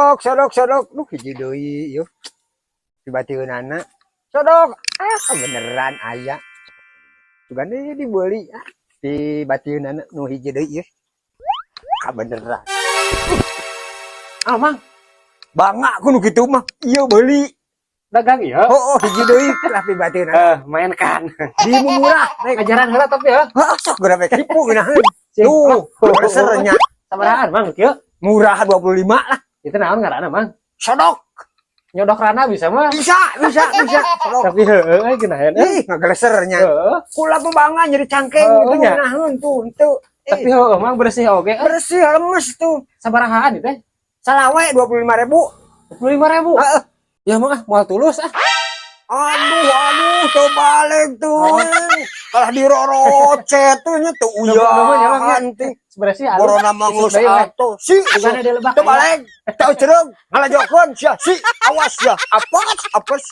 Sodok, sodok, sodok. Duh, hiji deui ieu. Dibatieunana. Sodok. Ah, beneran aya. Sugan deui dibeli, ah. Dibatieunana nu hiji deui ieu. Kabeneran. Ah, Mang, Bangga ku nu kitu mah. Ieu beuli. Dagang ieu. Oh, hiji deui lah pibatieunana. Eh, mainkan. Di murah. Naik. Ngajaran heula tapi ya. Heeh, sok geura we tipu geunaheun. Cing. Tuh, besernya. Sabarahaan, Mang, kieu? Murah, 25 lah. Itu naon ngaranna, Mang? Sodok. Nyodok rana bisa mah. Bisa, bisa, bisa. Sodok. Tapi heueuh euy geunaheun. Ih, ngagelesernya. Heeh. Kula tuh bangga jadi cangkeng Oh, gitu nya. Ngeunaheun tuh, henteu. Tapi heueuh, Mang, bersih oge. Eh, Bersih, lemes tuh. Sabarahaan itu teh? Salawe 25.000. 25.000. Heeh. Ya mah ah, moal tulus ah. Aduh, aduh, tuh balik tuh. Kalah dirorocet tuh nya tuh uyahan tuh. Bersih alus. Corona mangus Isuk deui we. atuh. Si, Bukannya dia lebak. Tuh balik. Teu cereng, ngalajokeun sia, si, awas ya. Apes, apes.